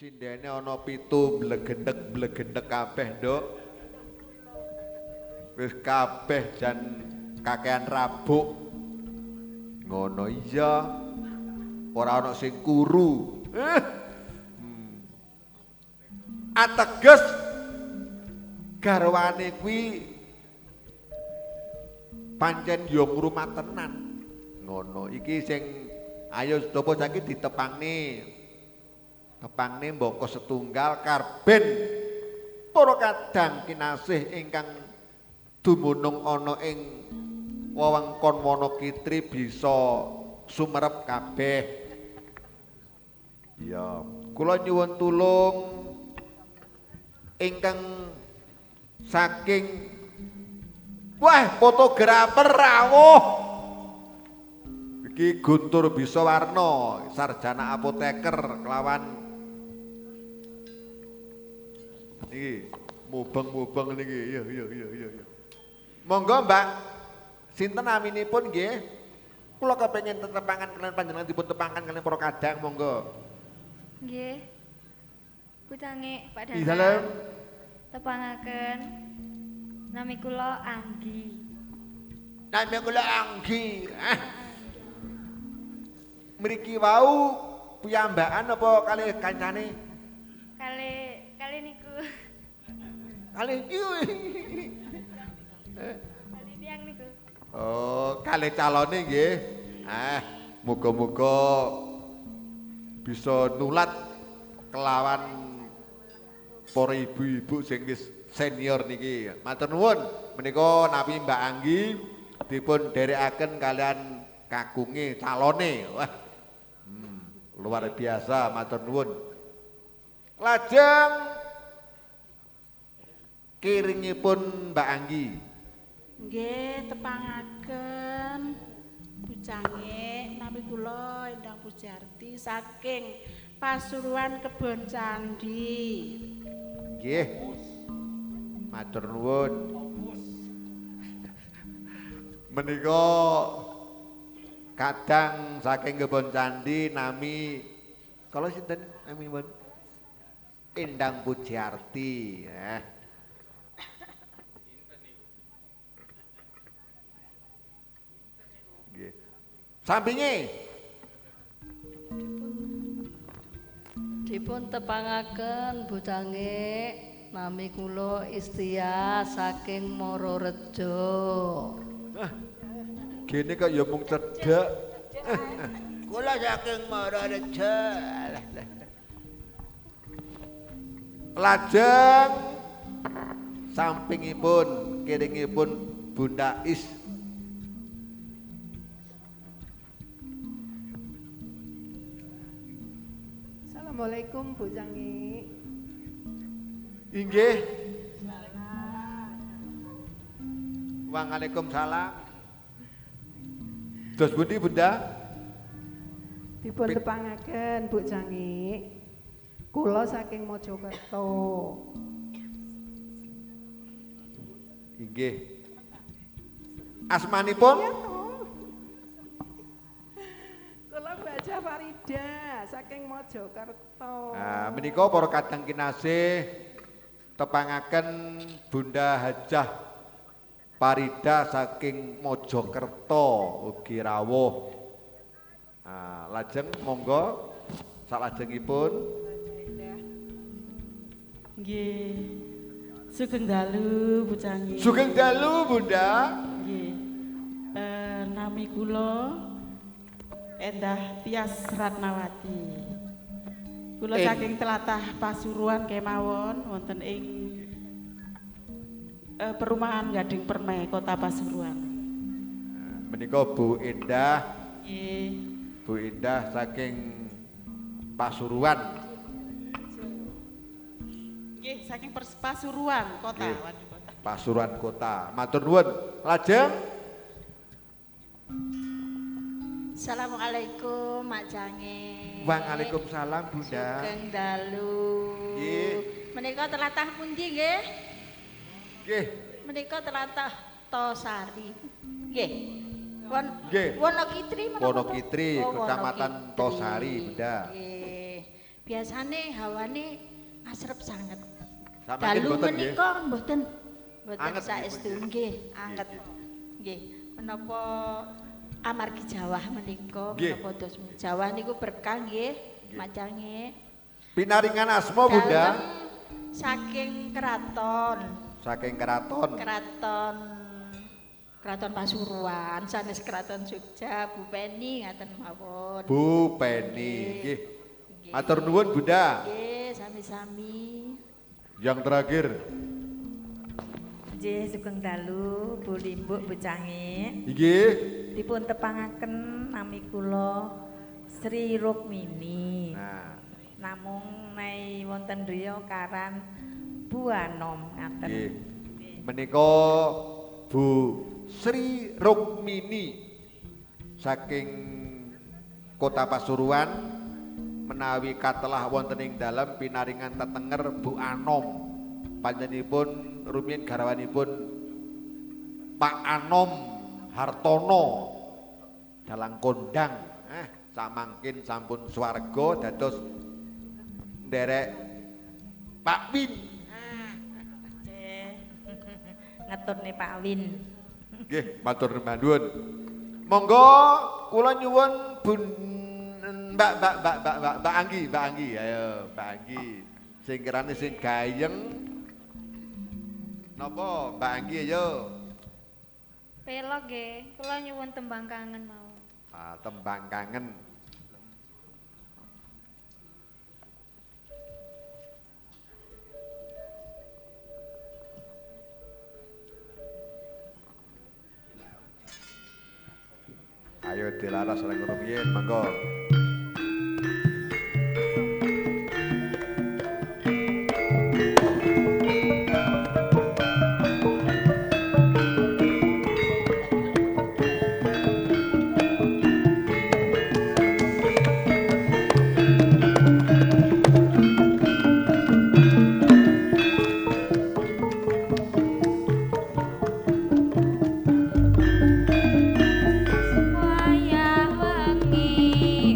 Sindene ana 7 blegendhek-blegendhek kabeh, Nduk. Wis kabeh jan kakean rabuk. Ngono iya. Ora ana sing kuru. Ateges garwane kuwi pancen ya ngrumat tenan. Ngono iki sing ayo coba saiki ditepangne. Tepangne mbaka setunggal karben para kadang kinasih ingkang dumunung ana ing wewengkon Wonokitri bisa sumerep kabeh. Ya, kula nyuwun tulung ingkang saking wah fotografer rawuh. Iki Guntur Bisa Warna, sarjana apoteker kelawan niki mubeng-mubeng niki. Iya iya iya iya. Monggo Mbak, sinten naminipun nggih? Kula kepengin tetepangan kalian panjenengan dipun tepangkan kalian para kadang monggo. Nggih. Pucange Pak Dalang. Ing dalem tepangaken nami kula Anggi. Nami kula Anggi. Mriki wau piyambakan apa kalih kancane? Kalih kalih niku. Kalih kalih tiyang niku. Oh, kalih calone nggih. Muga-muga bisa nulat kelawan para ibu-ibu sing wis senior niki. Matur nuwun. Menika napi Mbak Anggi dipun dherekaken kalian kakunge calone. Wah. Luar biasa, matur nuwun. Lajeng kiringipun Mbak Anggi. Nggih, tepangaken bucange nami kula Endang Pujiarti saking Pasuruan Kebon Candi. Nggih. Matur nuwun. Menika kadang saking Kebon Candi nami kala sinten naminipun? Endang Pujiarti. Nggih. Sampinge dipun tepangaken bucange nami kula Istia saking Mororejo. Gene kok ya mung cedhek. Kula saking Mororejo. Lajeng sampingipun kiringipun Bunda Is. Assalamualaikum Bu Cangi. Inggih. Waalaikumsalam. Dos pundi Bunda? Dipun tepangaken Bu Cangi. Kula saking Mojokerto. Inggih. Asmanipun? Kula Mbak Farida saking Mojokerto. Nah, menika para kadang kinasih tepangaken Bunda Hajah Farida saking Mojokerto ugi rawuh. Nah, lajeng monggo salajengipun. Nggih. Sugeng dalu Bu Cangi. Sugeng dalu Bunda. Nggih. Nami kula Endah Tias Ratnawati. Kula saking telatah Pasuruan kemawon wonten ing perumahan Gading Permai Kota Pasuruan. Menika Bu Endah. Nggih. Bu Endah saking Pasuruan. Nggih, saking Pasuruan Kota. Nggih. Pasuruan Kota. Matur nuwun. Lajeng. Assalamualaikum Mak Jange. Waalaikumsalam Bunda. Sugeng dalu. Nggih. Menika telatah pundi nggih? Nggih. Menika telatah Tosari. Nggih. Nggih. Wonokitri menapa? Wonokitri, Oh, Kecamatan Wonokitri. Tosari, Bunda. Nggih. Biasane hawane asrep sanget. Samangkin Dalu mboten nggih. menika mboten mboten Anget nggih, saestu nggih. nggih, anget. Nggih, menapa amargi Jawah menika menapa dos Jawah niku berkah nggih, macange. Pinaringan asma Bunda Dalem saking keraton. Saking keraton. Keraton Keraton Pasuruan, sanes Keraton Jogja, Bu Peni ngaten mawon. Bu Peni nggih. Matur nuwun Bunda. Nggih, sami-sami. Yang terakhir. Nggih, sugeng dalu Bu Limbuk Bu Cange. Nggih. Dipun tepangaken nami kula Sri Rukmini. Nah, Namung nai wonten griya karan Bu Anom ngaten. nggih. Menika Bu Sri Rukmini saking Kota Pasuruan menawi katelah wonten ing dalem pinaringan tetenger Bu Anom. Panjenenganipun rumiyin garwanipun Pak Anom Hartono dalang kondang. Samangkin sampun swarga dados nderek Pak Win. Nggih. Ngeturne Pak Win. Nggih, matur nuwun. Monggo kula nyuwun Bun Mbak Mbak Mbak Mbak Mbak Mbak Anggi, Mbak Anggi, ayo Mbak Anggi. Sing kirane sing gayeng. Napa Mbak Anggi ayo? Pelog nggih, kula nyuwun tembang kangen mau. Ah, tembang kangen. Ayo dilaras sareng rumiyin monggo. Wayah wengi.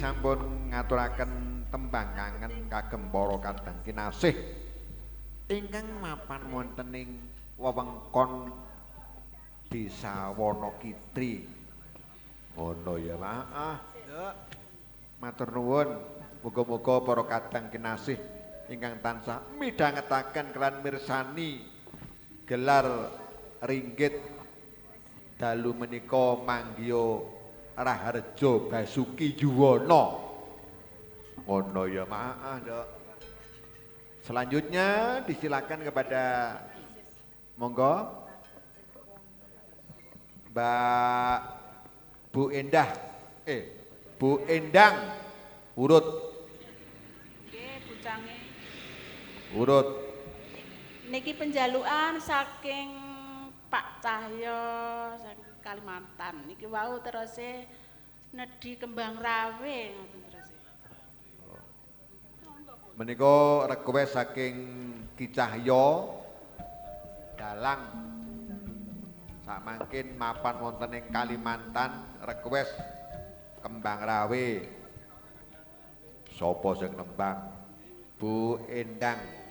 sampun ngaturaken tembang kangen kagem para kadang kinasih ingkang mapan wonten ing wewengkon Desa Wonokitri. Ngono ya, Pak. Ah, matur nuwun. Muga-muga para kadang kinasih ingkang tansah midhangetaken kelan mirsani gelar ringgit dalu menika manggiya Raharja Basuki Yuwana. Ngono ya, Mak. Nduk. Selanjutnya disilakan kepada monggo Mbak Bu Endah, Bu Endang urut. Nggih, Bu Cange. Urut. Niki penjalukan saking Pak Cahyo saking Kalimantan. Niki wau terose nedhi kembang rawe ngoten terose. Menika request saking Ki Cahyo dalang sakmangkin mapan wonten ing Kalimantan, request kembang rawe. Sapa sing nembang? Bu Endang.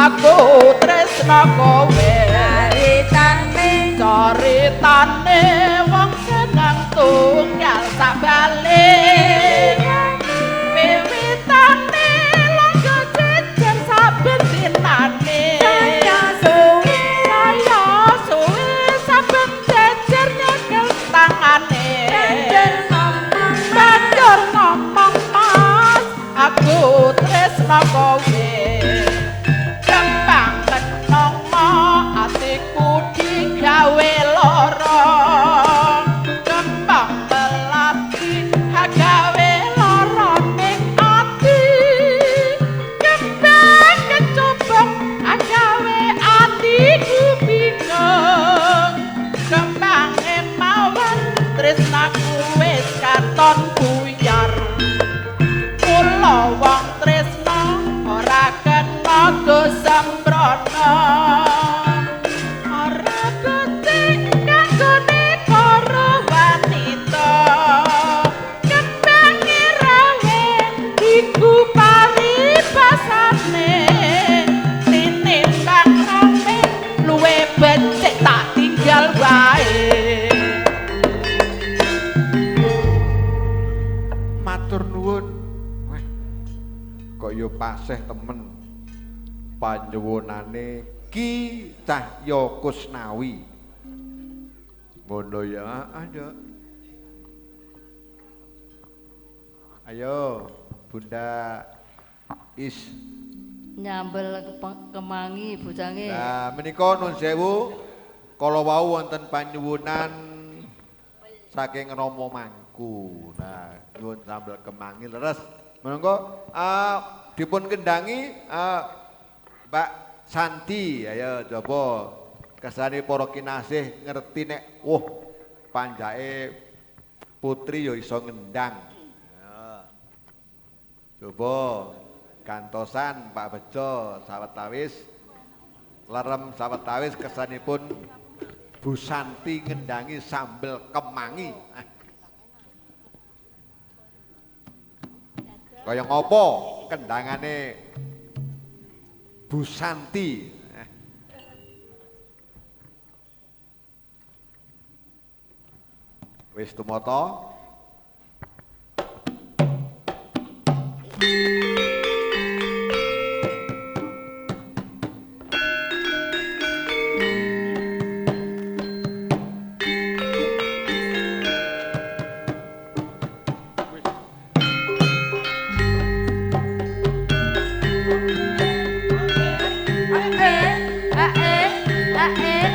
Aku tresna kowe. Wiwitane wong seneng tunggal sabale. Wiwitane longgo jejer saben dinane. Saya suwe saben jejer nyekel tangane. Banjur ngomong mas, aku tresno kowe. Kembang menongo atiku digawe lara. Kembang melati gawe lara ning ati. Kembang kecubung gawe atiku bingung. Kembange mawar tresnaku wis katon buyar. Kula wong tresna ora kena go sembrono. Ora becik kanggone para wanita. Kembange rawe iku paribasane. Tinimbang rame luwe becik tak tinggal wae. Matur nuwun. Wah. Kok yo paseh temen panjuwunane Ki Cahya Kusnawi. Ngono ya, ayo. Ayo, Bunda Is. Nyambel kemangi bucange. Nah, menika nun sewu kala wau wonten panyuwunan saking Rama Mangku. Nah, nyuwun sambel kemangi leres. Monggo dipun kendangi Mbak Santi. Ayo coba kesane para kinasih ngerti nek wah panjake putri ya iso ngendang. Ya. Coba gantosan Pak Bejo sawetawis lerem sawetawis kesanipun Bu Santi ngendangi sambel kemangi. Kaya ngopo kendangane Bu Santi? Wis tumata. Eh, eh, eh, eh, eh.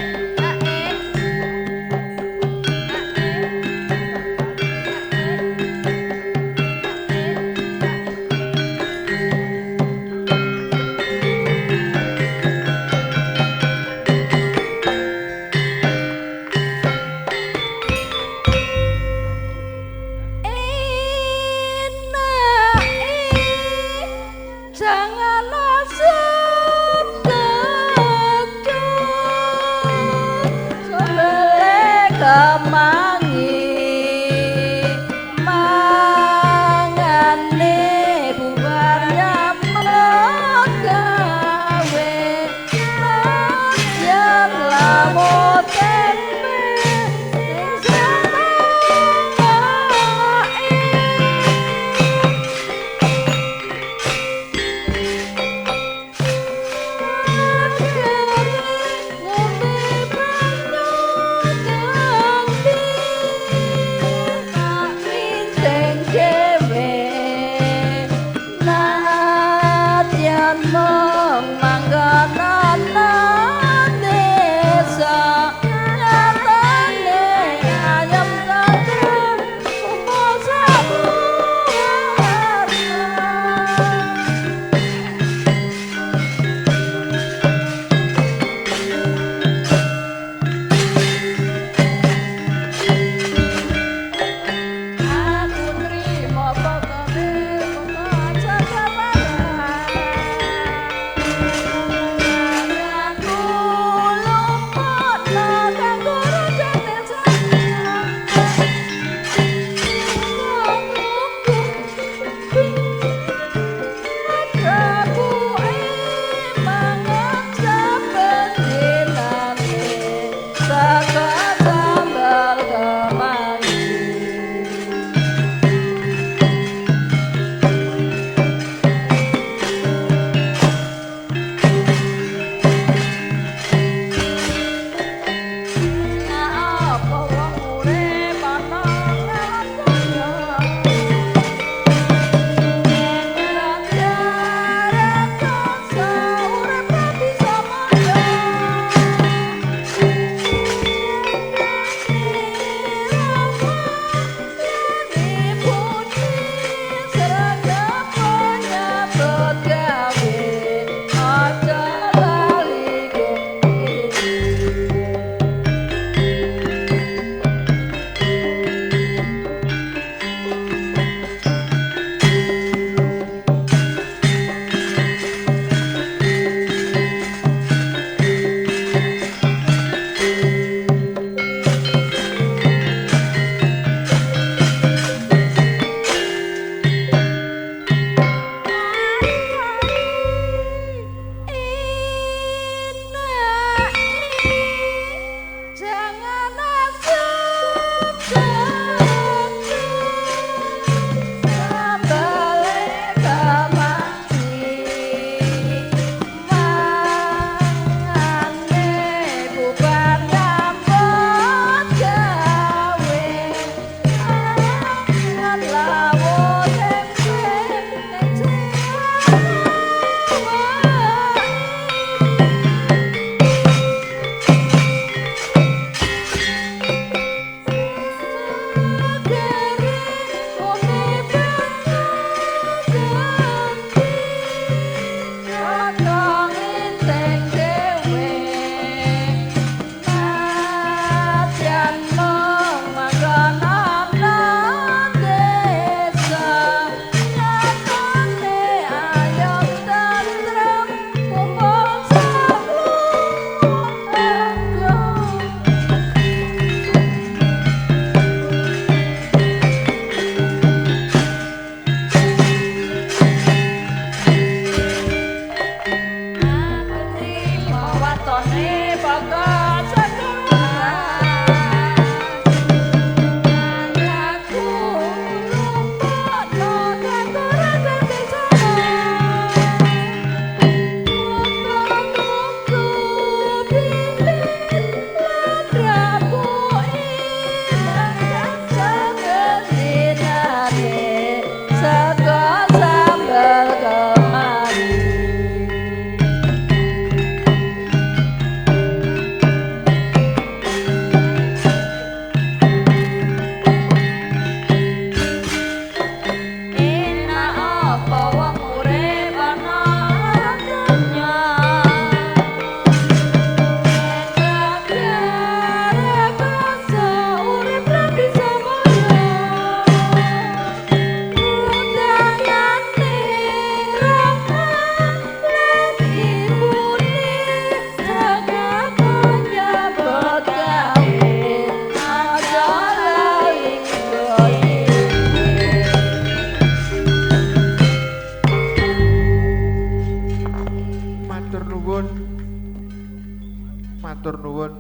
Matur nuwun.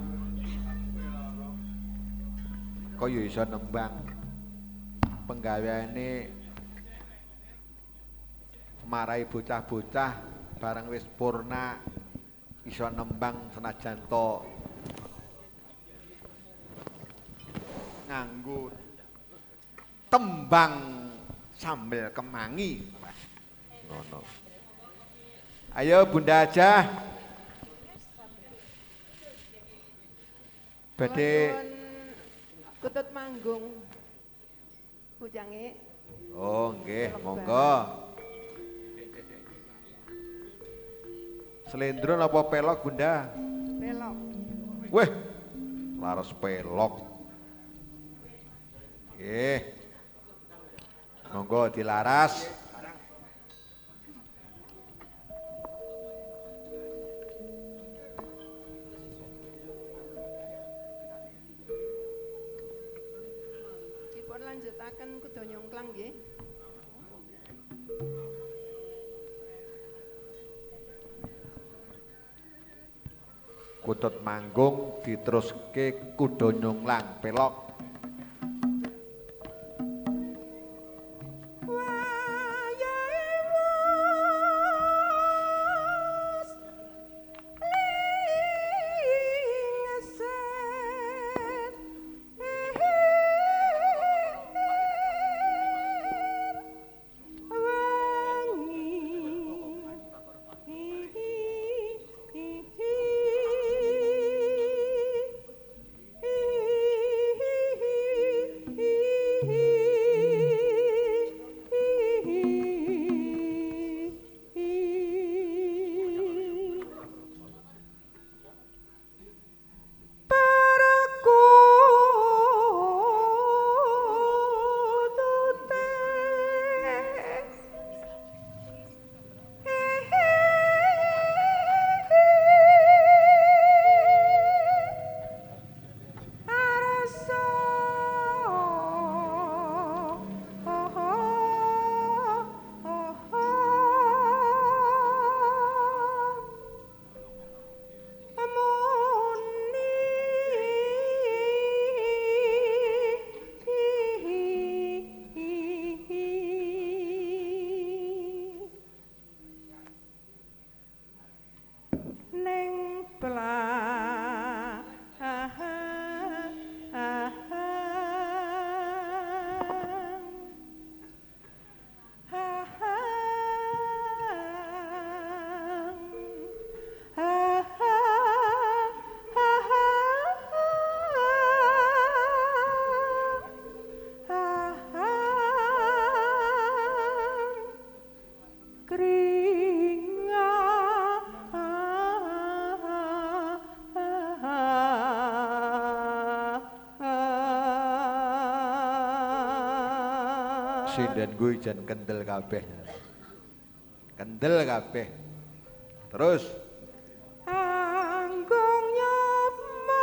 Kaya iso nembang. Penggaweane marai bocah-bocah bareng wis purna iso nembang senajan to nganggo tembang sambel kemangi. Wah, ngono. Ayo Bunda aja. Badhe kutut manggung. Bu Cange. Oh, nggih, monggo. Slendro napa pelok, Bunda? Pelok. Weh, laras pelok. Nggih. Monggo dilaras. Dipun lanjutaken kuda nyongklang nggih. Kutut manggung diteruske kuda nyongklang pelok. Sinden kuwi jan kendel kabeh. Kendel kabeh. Terus anggung nyapa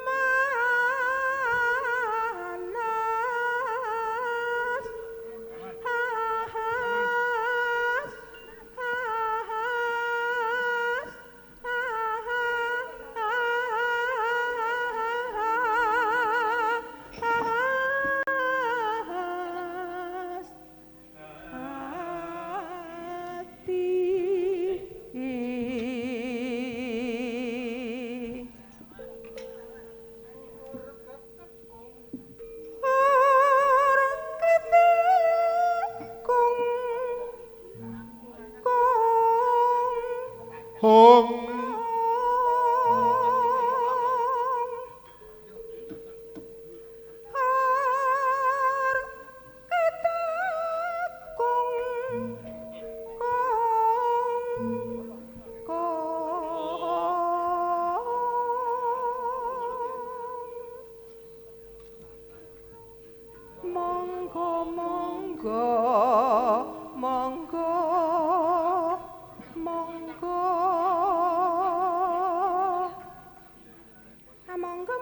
manas has has hong Monggo monggo monggo monggo monggo monggo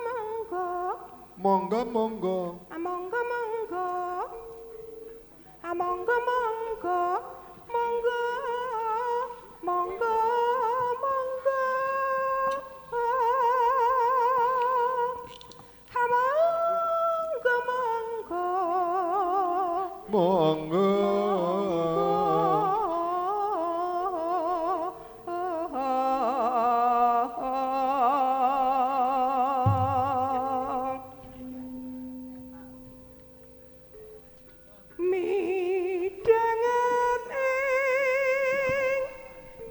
monggo monggo monggo monggo monggo monggo monggo monggo monggo. Monggo. Midhanget ing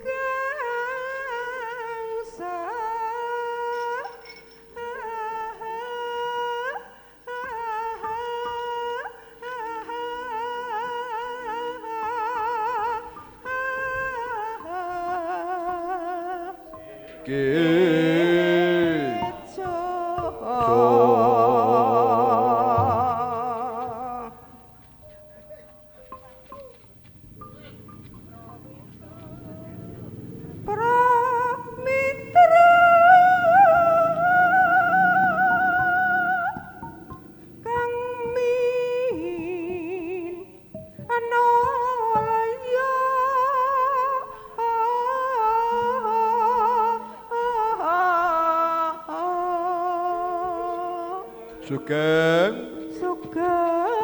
gangsa Nggih. Pramitra kang min analaya Sugeng. Sugeng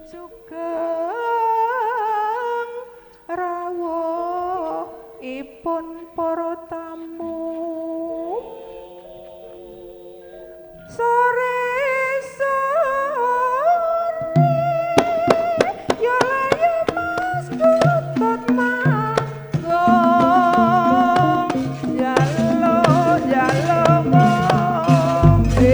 sugeng rawuhipun para tamu sore sore ya layu Mas Ketut manggung jalo jalo ngombe.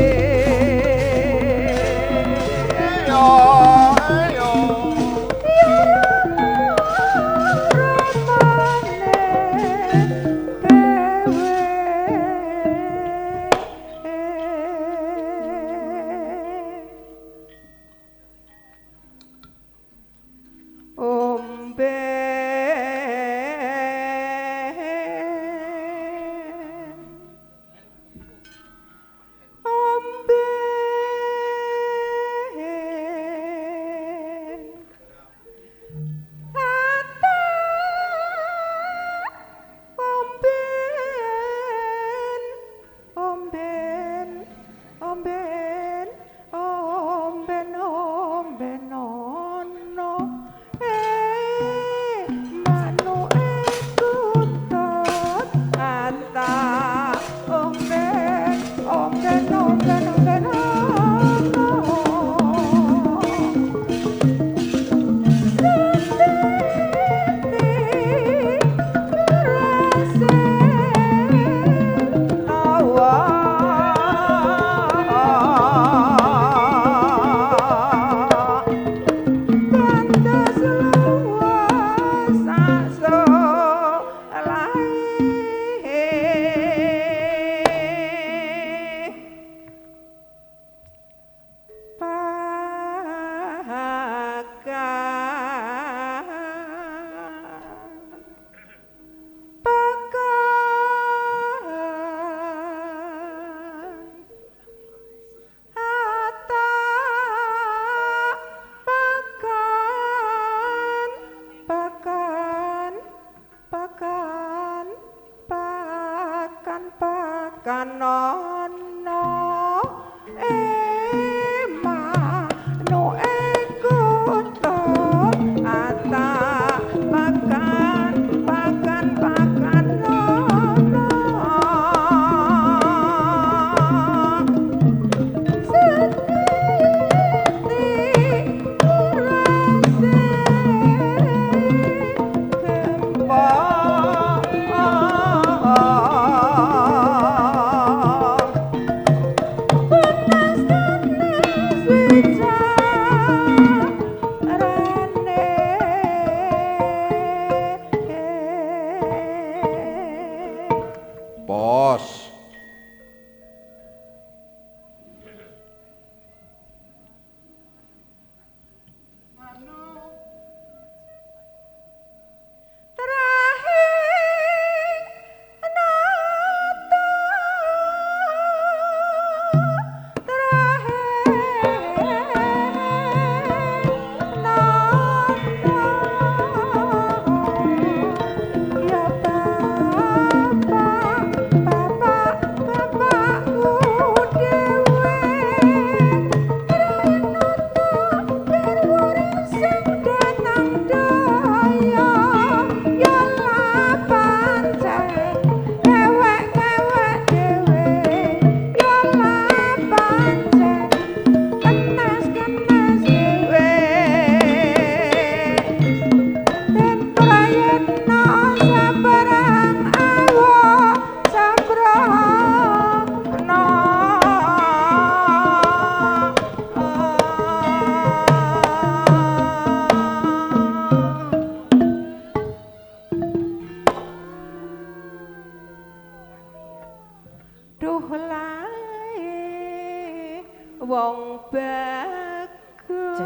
Wong bagus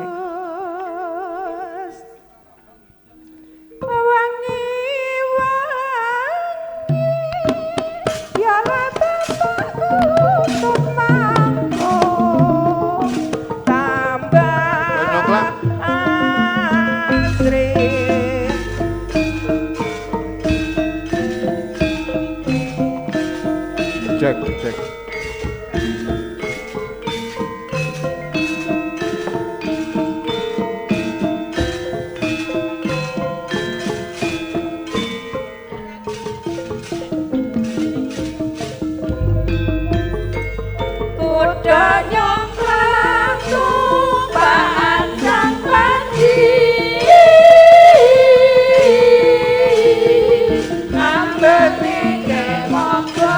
wangi wangi ya bapakku mangko tambah asri. Cek cek. Kuda nyongklang tumpakan sang panji ambeti kemonggo.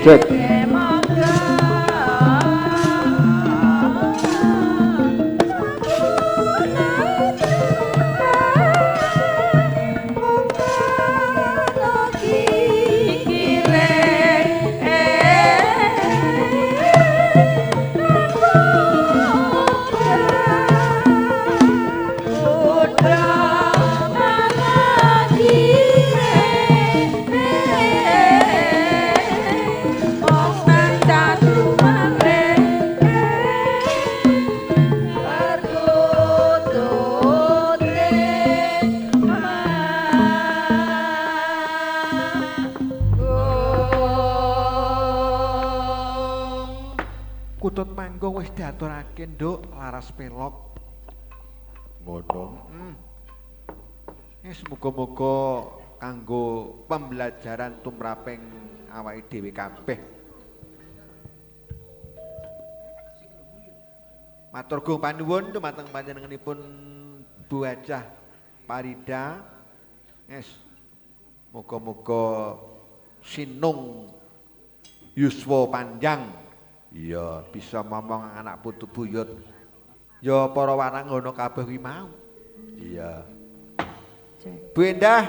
Cek. Kutut manggung wis diaturake nduk laras pelok. Ngono. Wis muga-muga kanggo pembelajaran tumraping awake dhewe kabeh. Matur gung panuwun dumateng panjenenganipun Bu Hajah Parida. Wis muga-muga sinung yuswa panjang. Iya, bisa ngomong anak putu buyut. Ya para waranggono kabeh kuwi mau. Iya. Bu Endah.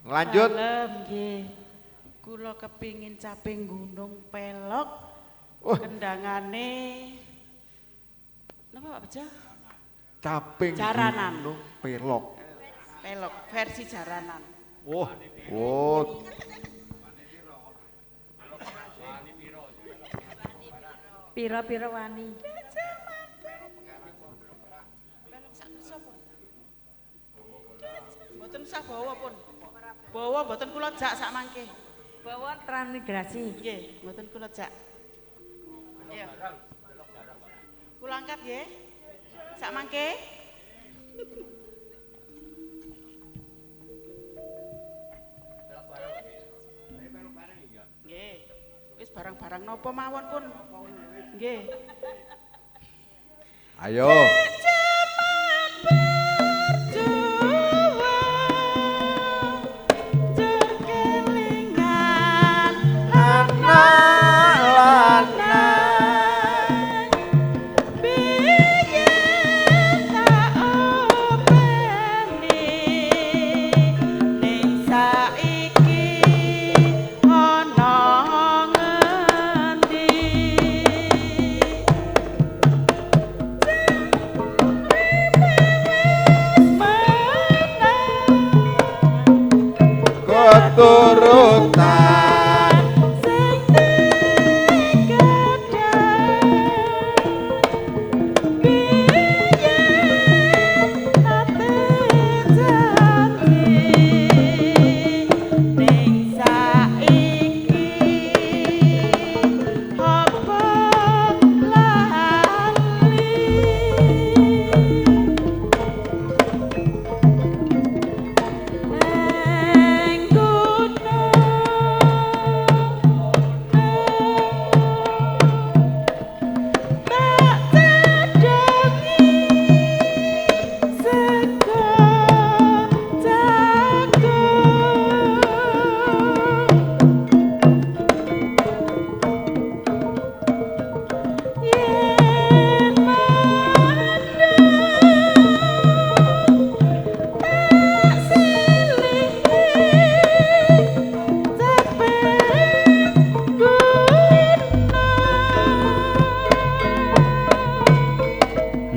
Lanjut. Dalem nggih. Kula kepingin caping gunung pelok. Oh. Kendangane napa Pak Bejo? Caping jaranan. Gunung pelok. Pelok versi jaranan. Oh. Oh. Pira-pira wani. Mboten usah bawa pun. Bawa mboten kula jak sak mangke. Bawa transmigrasi. Nggih, mboten kula jak. Iya. Kula angkat nggih. Sak mangke. Nggih. Wis barang-barang napa mawon pun. Nggih. Ayo. Saiki ana ngendi?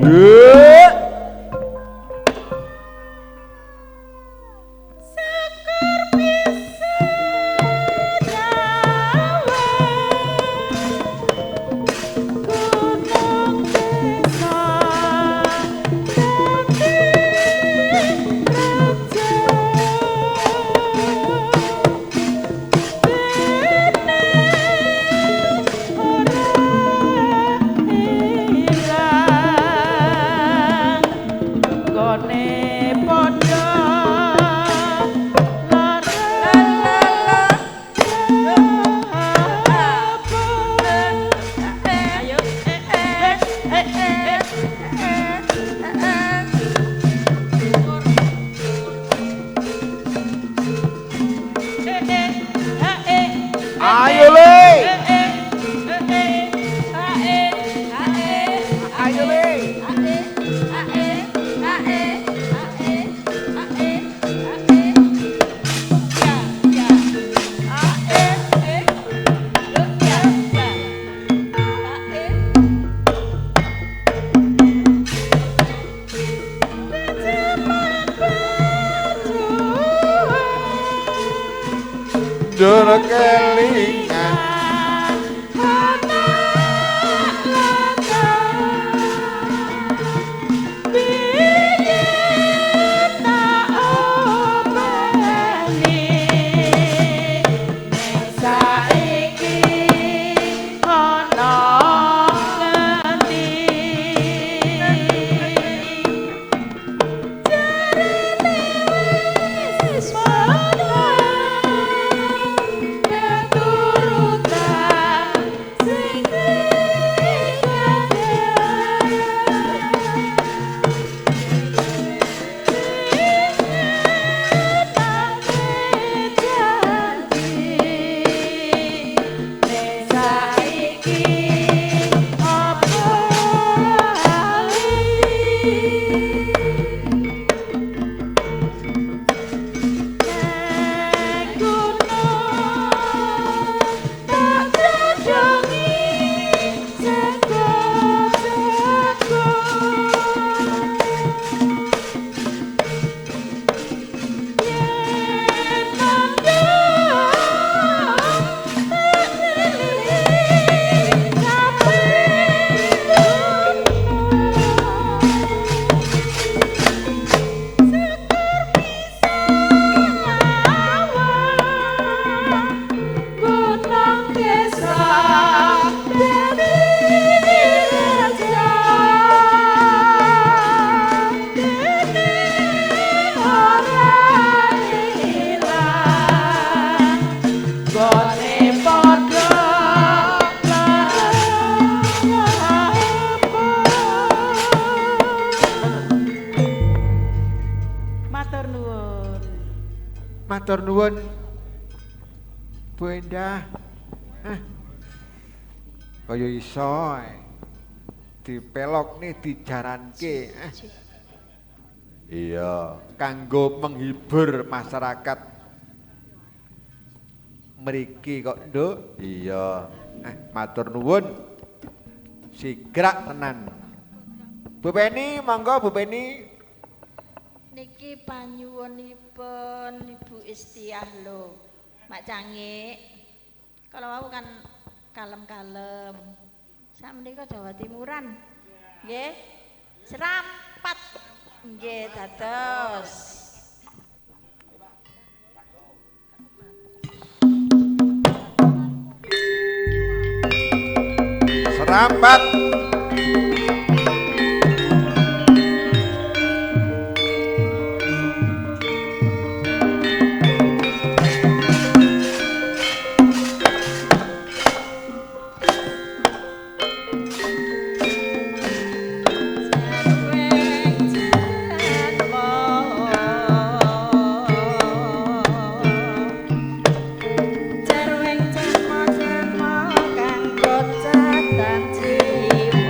Ye. Ayo le. Ayo le. Njur kelingan Matur nuwun Bu Endah. Kaya iso dipelokne dijaranke. Iya, kanggo menghibur masyarakat mriki kok, Nduk. Iya. Matur nuwun. Sigrak tenan. Bu Peni, monggo Bu Peni. Niki panyuwunipun Ibu Istiah lho. Mak Cangik. Kalau aku kan kalem-kalem. Sakmenika Jawa Timuran. Nggih. Serampat. Nggih, dados. Serampat. Cerweng cenmo-cenmo kang bocah tan jiwa.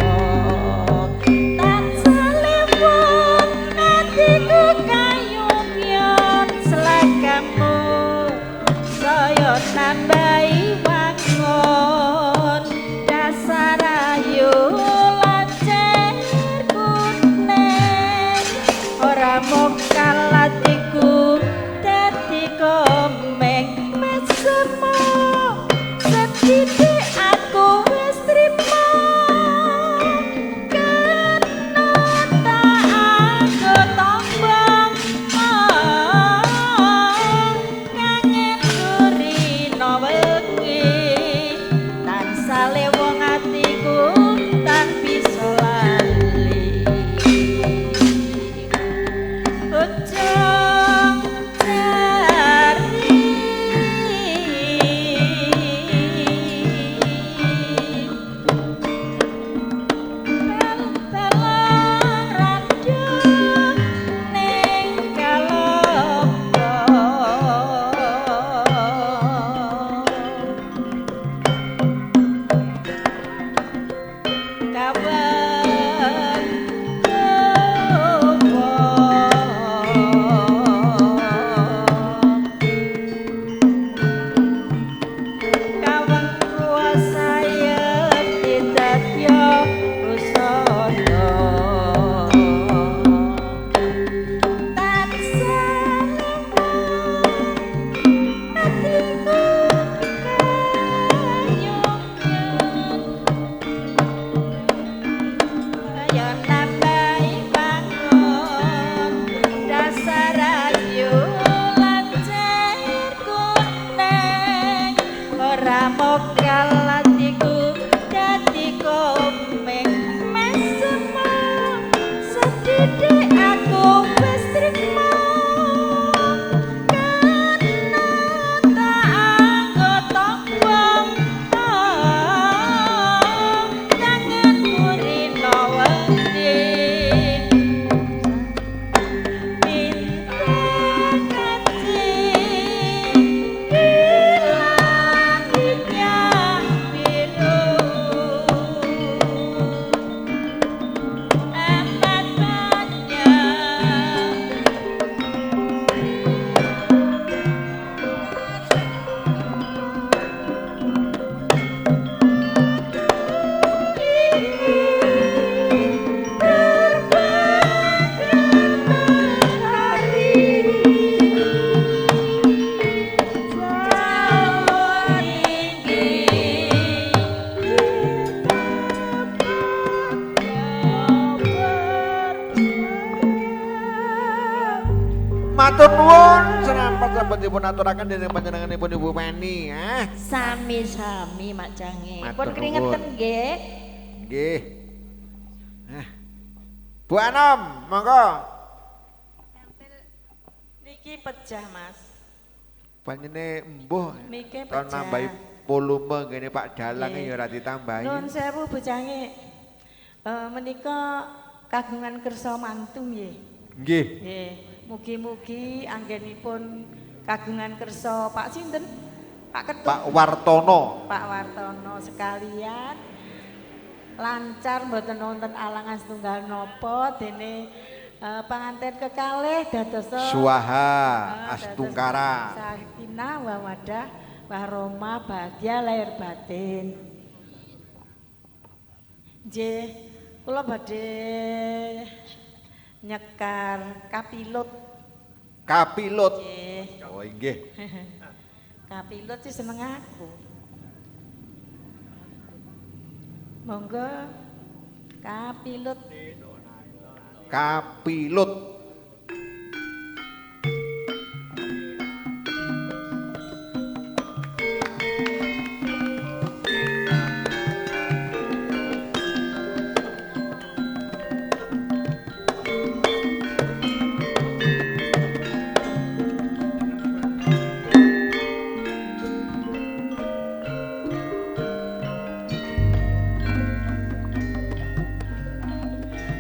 Kaweng Kaweng kuasa yekti dadya busana tansah atiku kanyuknyut kaya nambahi bangun dasar ayu lan cair kuning ora mokal atiku dadi komeng mesem sedidik aku wis trimo karena tak anggota wong kangen murino wedi bintang kecil di langit yang biru amat banyak. Matur nuwun serampat sampun dipun aturaken dening panjenenganipun Ibu Weni, eh. Sami-sami Mak Jange. Matur Pun kringeten nuwun. nggih. Nggih. Eh. Bu Anom, monggo. Niki pecah, Mas. Panjene embuh. Mike Kon pecah. nambahi volume ngene Pak Dalang Nggih. ya ora ditambahi. Nuwun sewu bocange. Menika kagungan kersa mantu nggih. Nggih. Nggih, mugi-mugi anggenipun kagungan kersa Pak sinten? Pak Ketut. Pak Wartono. Pak Wartono sekalian lancar mboten wonten alangan setunggal napa dene panganten kekalih dadosa Suwaha dados Astungkara. Sakinah wa wadah warahmah bahagia lahir batin. Nggih, kula badhe nyekar kapilut. Kapilut. Nggih. Oh nggih. Kapilut sih seneng aku. Monggo kapilut. Kapilut.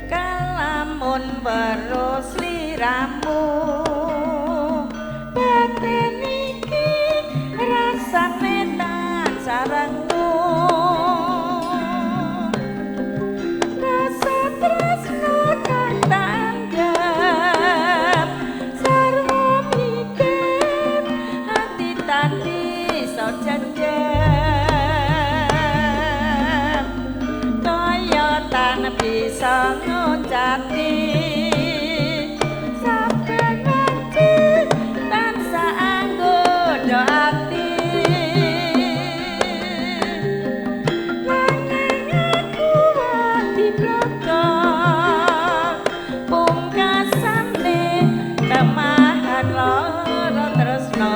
Kalamun weruh sliramu batin iki rasane tansah rengu rasa tresno kang tanggap sarwa mikir ati tadi so jendep kaya tan bisa ngucati saben wanci tansah anggoda ati nanging aku wedi bloko pungkasane temahan lara tresno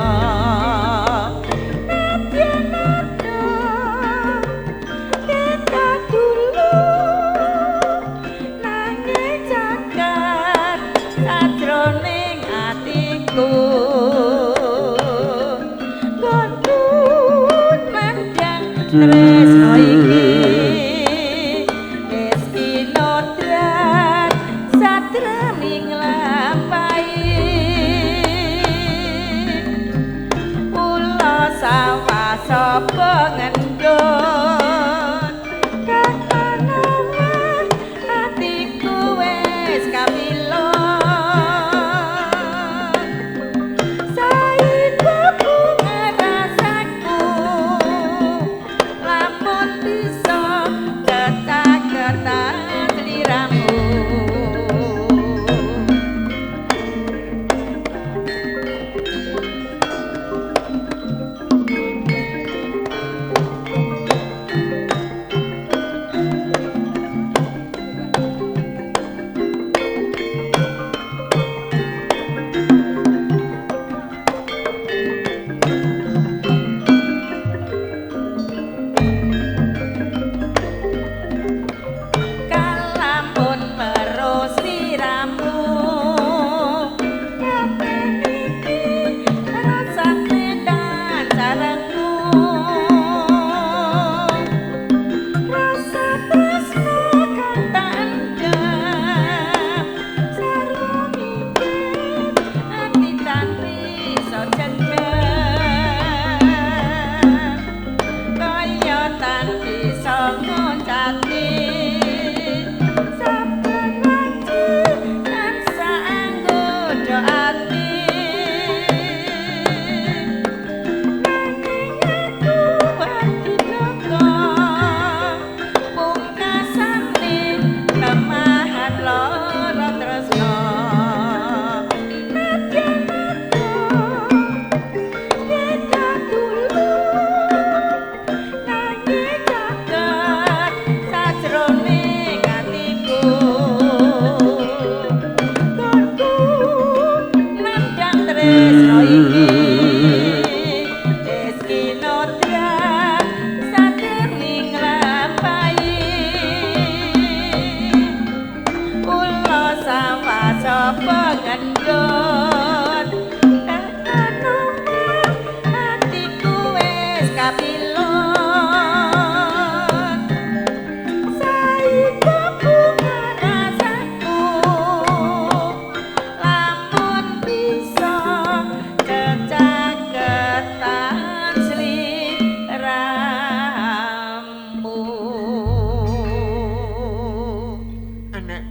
nadyan nada kita dulu nanging caket sajroning atiku nggonku nandang tresno iki wis kinodran sadraning lampahi ula sawah sapa ngendut kang manawa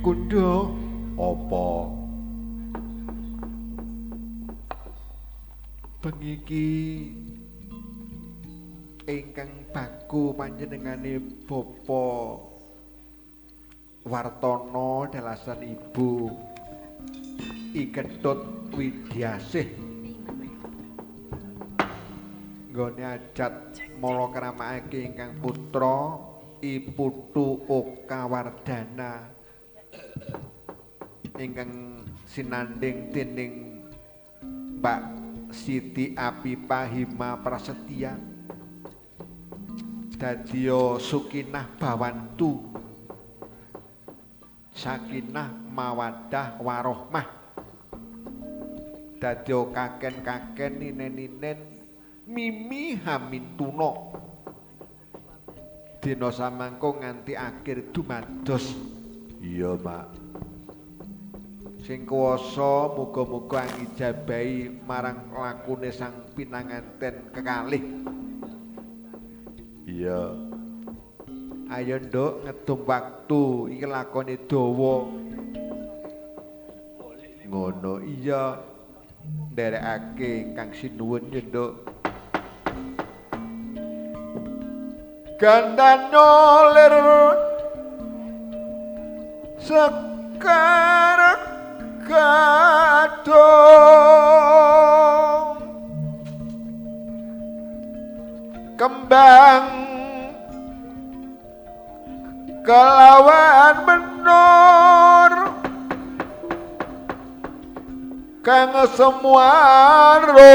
Kundha. Apa? Bengi iki ingkang baku panjenengane Bapa Wartono dalasan Ibu I Ketut Widyasih nggone ajat mala kramakake ingkang putra I Putu Oka Wardana ingkang sinandhing dening Mbak Siti Apipah Hima Prasetya dadiya sukinah bawantu sakinah mawaddah warohmah dadiya kaken-kaken ninen-ninen mimi hamintuna dina samangka nganti akhir dumados. Iya, Mak. Sing kuwasa muga-muga angijabahi marang lakune sang pinanganten kekalih. Iya. Ayo nduk ngedum waktu iki lakone dawa. Ngono iya. Nderekake kang sinuwun ya nduk. Gandane lir sekar gadung kembang kelawan menur kang semua rum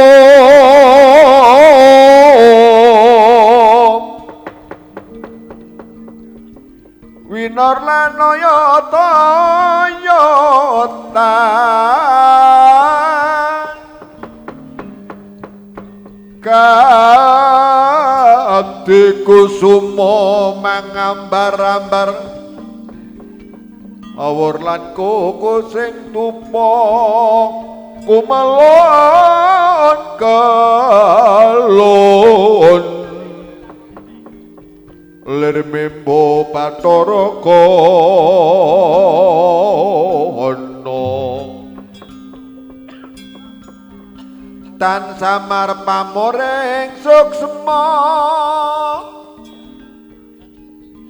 winor lan naya-tayatan Kadi kusuma mangambar-ambar awur lan koko sing tupa kumelon kelon lir membo Bathara Karna tan samar pamoring suksma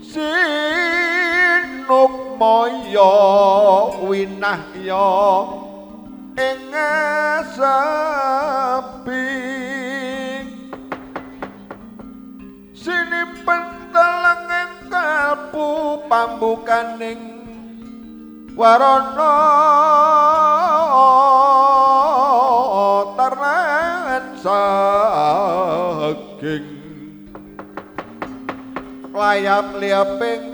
sinukmaya winahya ing sepi sinimpen telenging kalbu pambukaning warana tarlan saking layap liaping